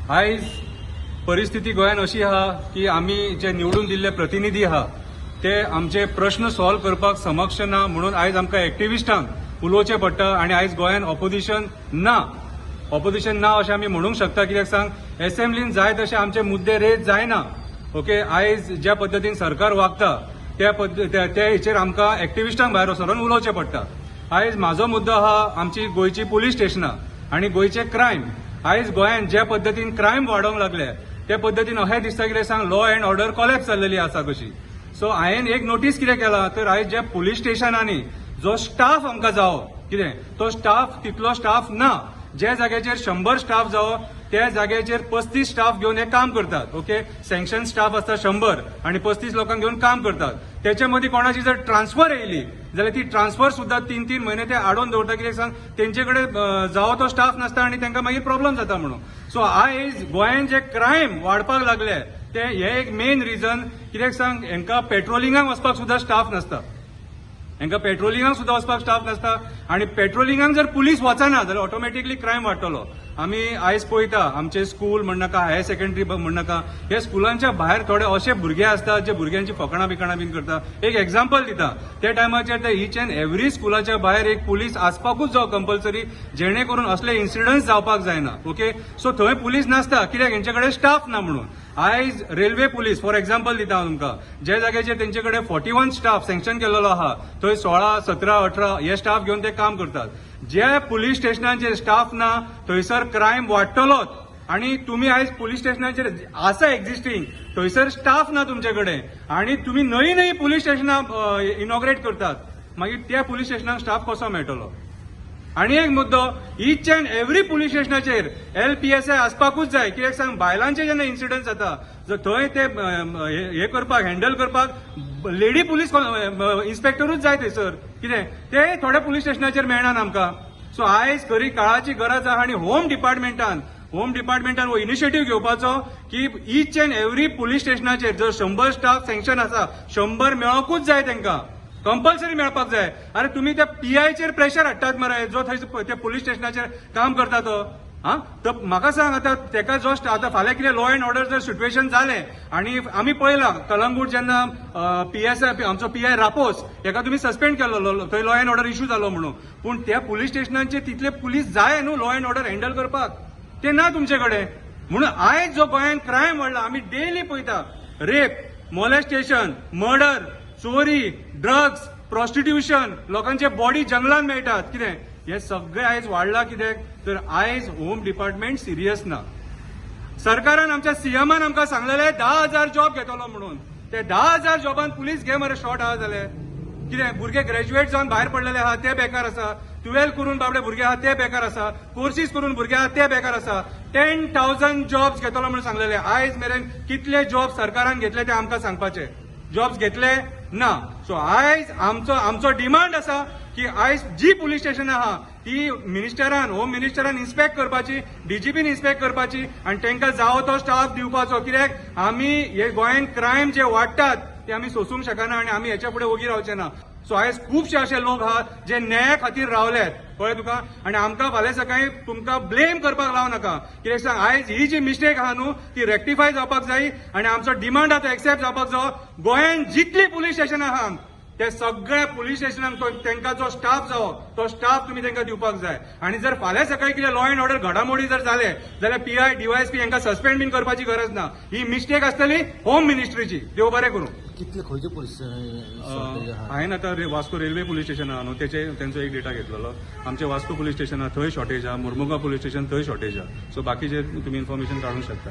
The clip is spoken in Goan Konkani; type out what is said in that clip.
आयज परिस्थिती गोंयांत अशी आहा की आमी जे निवडून दिल्ले प्रतिनिधी आहा ते आमचे प्रश्न सॉल्व करपाक समक्ष ना, म्हणून आयज आमकां एक्टिविस्टांक उलोवचें पडटा. आनी आयज गोंयांत ऑपोजिशन ना, ऑपोजिशन ना अशें आमी म्हणूंक शकता. कित्याक सांग, एसेंब्लीन जाय तशे आमचे मुद्दे रेज जायना. ओके, आयज ज्या पद्दतीन सरकार वागता त्या त्या हेचेर आमकां एक्टिविस्टांक भायर सरून उलोवचें पडटा. आयज म्हाजो मुद्दो आहा आमची गोंयची पुलीस स्टेशनां आनी गोंयचे क्रायम. आयज गोंयांत ज्या पद्दतीन क्रायम वाडोवंक लागले त्या पद्दतीन अशें दिसता, कितें सांग, लॉ अँड ऑर्डर कॉलॅप्स जाल्लेली आसा कशी. सो हांवें एक नोटीस कितें केला तर आयज ज्या पुलीस स्टेशनांनी जो स्टाफ आमकां जावो, कितें तो स्टाफ तितलो स्टाफ ना. ज्या जाग्याचेर 100 स्टाफ जावो त्या जाग्याचेर 35 स्टाफ घेवन हे काम करतात. ओके, सँक्शन स्टाफ आसता 100 आनी 35 लोकांक घेवन काम करतात. त्याच्या मदीं कोणाची जर ट्रान्सफर येयली जाल्यार ती ट्रान्सफर सुद्दां 3-3 म्हयने ते आडोवन दवरता. कित्याक सांग, तेंचे कडेन जावो तो स्टाफ नासता आनी तांकां मागीर प्रॉब्लम जाता म्हणून. सो आयज गोंयांत जे क्रायम वाडपाक लागले ते हे एक मेन रिजन. कित्याक सांग, हेंकां पेट्रोलिंगाक वचपाक सुद्दां स्टाफ नासता, हेंकां पेट्रोलिंगाक सुद्दां वचपाक स्टाफ नासता. आनी पेट्रोलिंगाक जर पुलीस वचना जाल्यार ऑटोमॅटिकली क्रायम वाडटलो. आमी आयज पळयता, आमचे स्कूल म्हणनाका, हायर सेकंडरी म्हणनाका, ह्या स्कुलांच्या भायर थोडे अशे भुरगे आसतात जे भुरग्यांची फकाणां बिकाणां बीन करता. एक एग्जाम्पल दिता, त्या टायमाचेर ते इच अँड एवरी स्कुलाच्या भायर एक पुलीस आसपाकूच जाव कंपल्सरी, जेणे करून असले इन्सिडंट्स जावपाक जायना. ओके, सो थंय पुलीस नासता कित्याक हेंचे कडेन स्टाफ ना म्हणून. आयज रेल्वे पुलीस फॉर एक्झाम्पल दिता हांव तुमकां, ज्या जाग्याचेर तेंचे कडेन 41 स्टाफ सँक्शन केलेलो आहा थंय 16, 17, 18 हे स्टाफ घेवन ते काम करतात. ज्या पुलीस स्टेशनांचेर स्टाफ ना थंयसर क्रायम वाडटलोच. आणि तुम्ही आयज पुलीस स्टेशनाचेर आसा एक्झिस्टींग थंयसर स्टाफ ना तुमचे कडेन आनी तुमी नवी नवी पुलीस स्टेशनां इनॉग्रेट करतात, मागीर त्या पुलीस स्टेशनाक स्टाफ कसो मेळटलो? आनी एक मुद्दो, इच अँड एवरी पुलीस स्टेशनाचेर एलपीएसआय आसपाकूच जाय. कित्याक सांग, बायलांचे जेन्ना इन्सिडंट जाता जर थंय ते हे करपाक, हँडल करपाक लेडी पुलीस इन्स्पेक्टरूच जाय थंयसर. कितें ते थोड्या पुलीस स्टेशनाचेर मेळना आमकां. सो आयज खरी काळाची गरज आहा आनी होम डिपार्टमेंटान हो इनिशिएटीव घेवपाचो की इच अँड एवरी पुलीस स्टेशनाचेर जर 100 स्टाफ सँक्शन आसा, 100 मेळोकूच जाय, तांकां कंपल्सरी मेळपाक जाय. अरे, तुमी त्या पीआयचेर प्रेशर हाडटात मरे, जो थंय त्या पुलीस स्टेशनाचेर काम करता तो. हा, तर म्हाका सांग, आतां तेका जो आतां फाल्यां कितें लॉ अँड ऑर्डर जर सिट्युएशन जालें आनी आमी पळयलां कलंगूट जेन्ना पीएसआय, आमचो पीआय रापोस, हेका तुमी सस्पेंड केल्लो थंय लॉ अँड ऑर्डर इशू जालो म्हणून. पूण त्या पुलीस स्टेशनांचे तितले पुलीस जाय न्हू लॉ अँड ऑर्डर हँडल करपाक, ते ना तुमचे कडेन. म्हणून आयज जो गोंयांत क्रायम वाडला, आमी डेली पळयता, रेप, मोलेस्टेशन, मर्डर, चोरी, ड्रग्स, प्रॉस्टिट्युशन, लोकांचे बॉडी जंगलान मेळटात. कितें हे सगळे आयज वाडला कित्याक तर आयज होम डिपार्टमेंट सिरियस ना. सरकारान, आमच्या सीएमान आमकां सांगलेले 10,000 जॉब घेतलो म्हणून. ते 10,000 जॉबान पुलीस घे मरे, शॉर्ट आहा जाले कितें? भुरगे ग्रॅज्युएट जावन भायर पडलेले आहा ते बेकार आसा, 12 करून बाबडे भुरगे आहा ते बेकार आसा, कोर्सीस करून भुरगे आहा ते बेकार आसा. 10,000 जॉब्स घेतलो म्हणून सांगलेले, आयज मेरेन कितले जॉब सरकारान घेतले ते आमकां सांगपाचे. जॉब्स घेतले ना. सो आयज आमचो डिमांड आसा की आयज जी पुलीस स्टेशन आहा ती मिनिस्टरान, होम मिनिस्टरान इन्स्पेक्ट करपाची, डीजीपीन इन्स्पेक्ट करपाची आनी तांकां जावो तो स्टाफ दिवपाचो. कित्याक आमी हे गोंयांत क्रायम जे वाडटात ते आमी सोसूंक शकना आनी आमी हेच्या फुडें ओगी रावचे ना. सो आयज खुबशे अशे लोक आहात जे न्याया खातीर रावल्यात, कळ्ळें तुका? आनी आमकां फाल्यां सकाळीं तुमकां ब्लेम करपाक लावं नाका. कित्याक सांग, आयज ही जी मिस्टेक आहा न्हू ती रेक्टिफाय जावपाक जाय आनी आमचो डिमांड आतां एक्सेप्ट जावपाक जाय. गोंयांत जितली पुलीस स्टेशनां आहा ते सगळ्या पुलीस स्टेशनांक तांकां जो स्टाफ जावो तो स्टाफ तुमी तांकां दिवपाक जाय. आनी जर फाल्यां सकाळीं कितें लॉ अँड ऑर्डर घडामोडी जर जाले जाल्यार पीआय, डीवायएसपी हांकां सस्पेंड बीन करपाची गरज ना. ही मिस्टेक आसतली होम मिनिस्ट्रीची. देव बरें करूं. कितले, खंयचे पुलीस शॉर्टेज आहा? हांवें आतां वास्को रेल्वे पुलीस स्टेशन आहा न्हू, तेचे तेंचो एक डेटा घेतलेलो. आमचे वास्को पुलीस स्टेशन आहा थंय शॉर्टेज आहा, मुर्मुगांव पुलीस स्टेशन थंय शॉर्टेज आहा. सो बाकीचे तुमी इन्फॉर्मेशन काडूंक शकता.